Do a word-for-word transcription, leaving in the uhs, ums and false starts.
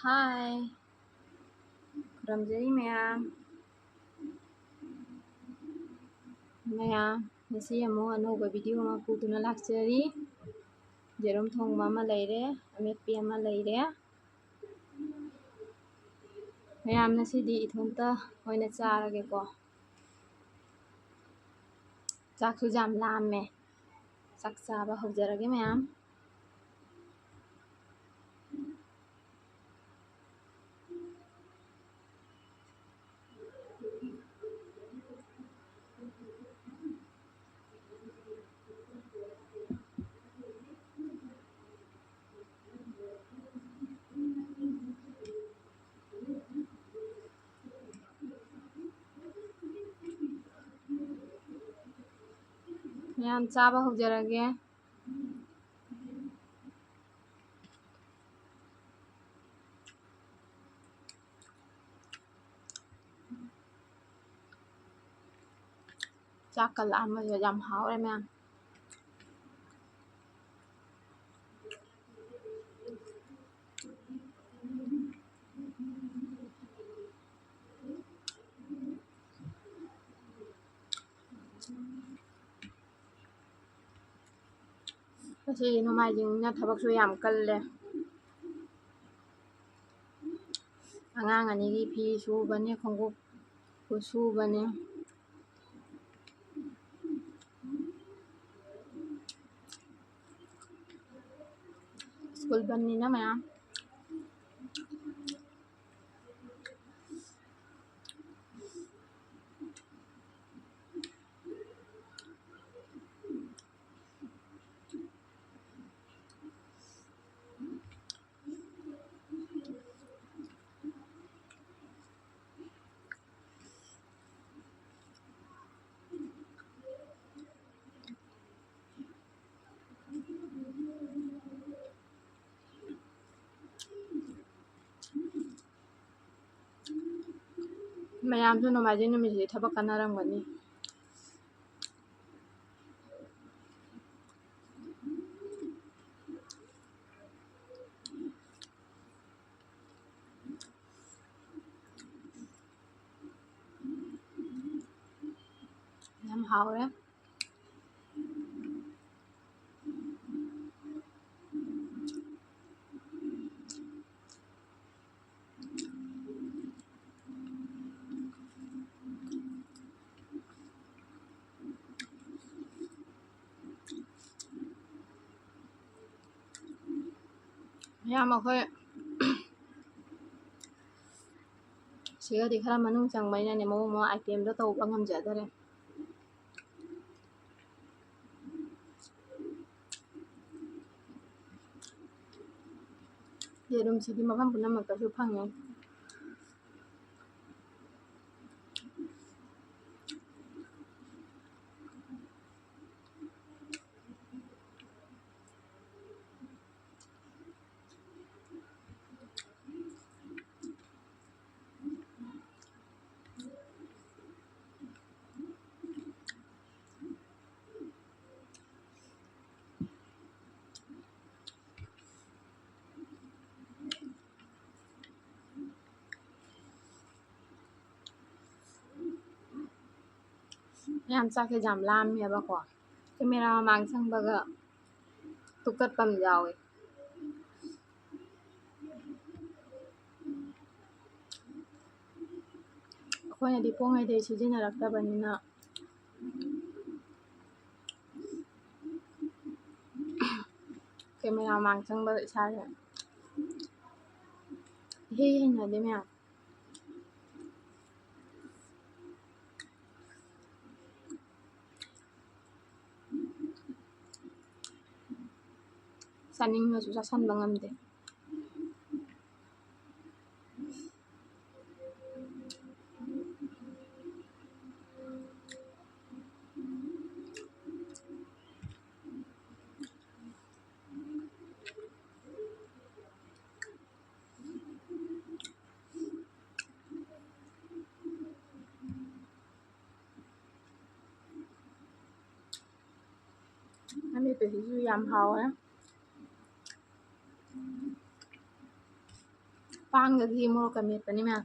ꯍꯥꯏ꯫ ꯈꯨꯔꯨꯝꯖꯔꯤ ꯃꯌꯥꯝ꯫ ꯃꯌꯥꯝ, ꯉꯁꯤ ꯑꯃꯨꯛ ꯑꯅꯧꯕ video ꯑꯃ ꯄꯨꯗꯨꯅ ꯂꯥꯛꯆꯔꯤ꯫ ꯌꯦꯔꯨꯝ ꯊꯣꯡꯕ ꯑꯃ ꯂꯩꯔꯦ, ꯑꯃꯦꯠꯄꯤ ꯑꯃ ꯂꯩꯔꯦ꯫ ꯃꯌꯥꯝ, ꯉꯁꯤꯗꯤ ꯏꯊꯣꯝꯇ ꯑꯣꯏꯅ ꯆꯥꯔꯒꯦꯀꯣ꯫ ꯆꯥꯛꯁꯨ ꯌꯥꯝ ꯂꯥꯝꯃꯦ꯫ ꯆꯥꯛ ꯆꯥꯕ ꯍꯧꯖꯔꯒꯦ ꯃꯌꯥꯝ꯫ ꯃꯌꯥꯝ, ꯆꯥꯕ ꯍꯧꯖꯔꯒꯦ꯫ ꯆꯥꯛꯀ ꯂꯥꯝꯕꯁꯦ ꯌꯥꯝ ꯍꯥꯎꯔꯦ ꯃꯌꯥꯝ꯫ ꯉꯁꯤꯗꯤ ꯅꯣꯡꯃꯥꯏꯖꯤꯡꯅꯤꯅ ꯊꯕꯛꯁꯨ ꯌꯥꯝ ꯀꯜꯂꯦ꯫ ꯑꯉꯥꯡ ꯑꯅꯤꯒꯤ ꯐꯤ ꯁꯨꯕꯅꯦ, ꯈꯣꯡꯎꯞ ꯁꯨꯕꯅꯦ꯫ ꯁ꯭ꯀꯨꯜ ꯕꯟꯅꯤꯅ ꯃꯌꯥꯝ꯫ ꯃꯌꯥꯝꯁꯨ ꯅꯣꯡꯃꯥꯏꯖꯤꯡ ꯅꯨꯃꯤꯠꯁꯤꯗꯤ ꯊꯕꯛ ꯀꯟꯅꯔꯝꯒꯅꯤ꯫ ꯍꯥꯎꯔꯦ꯫ ꯃꯌꯥꯝ ꯑꯩꯈꯣꯏ ꯁꯤꯒꯗꯤ ꯈꯔ ꯃꯅꯨꯡ ꯆꯪꯕꯅꯤꯅꯅꯦ, ꯃꯑꯣꯡ ꯃꯑꯣꯡ item ꯗꯣ ꯇꯧꯕ ꯉꯝꯖꯗꯔꯦ꯫ ꯌꯦꯔꯨꯝꯁꯤꯗꯤ ꯃꯐꯝ ꯄꯨꯝꯅꯃꯛꯇꯁꯨ ꯐꯪꯉꯦ꯫ ꯌꯥꯝ ꯆꯥꯛꯁꯦ ꯌꯥꯝ ꯂꯥꯝꯃꯦꯕꯀꯣ꯫ Camera ꯃꯃꯥꯡ ꯆꯪꯕꯒ ꯇꯨꯀꯠꯄ ꯑꯃ ꯌꯥꯎꯋꯦ꯫ ꯑꯩꯈꯣꯏꯅꯗꯤ ꯄꯣꯛꯉꯩꯗꯩ ꯁꯤꯖꯤꯟꯅꯔꯛꯇꯕꯅꯤꯅ camera ꯃꯃꯥꯡ ꯆꯪꯕꯗ ꯏꯁꯥꯁꯦ ꯏꯍꯩ ꯍꯩꯅꯗꯦ ꯃꯌꯥꯝ꯫ ꯆꯥꯅꯤꯡꯉꯁꯨ ꯆꯥꯁꯟꯕ ꯉꯝꯗꯦ꯫ ꯑꯃꯦꯠꯄꯁꯤꯁꯨ ꯌꯥꯝ ꯍꯥꯎꯋꯦ꯫ ꯄꯥꯟꯒꯒꯤ ꯃꯣꯔꯣꯛꯀ ꯃꯦꯠꯄꯅꯤ ꯃꯌꯥꯝ꯫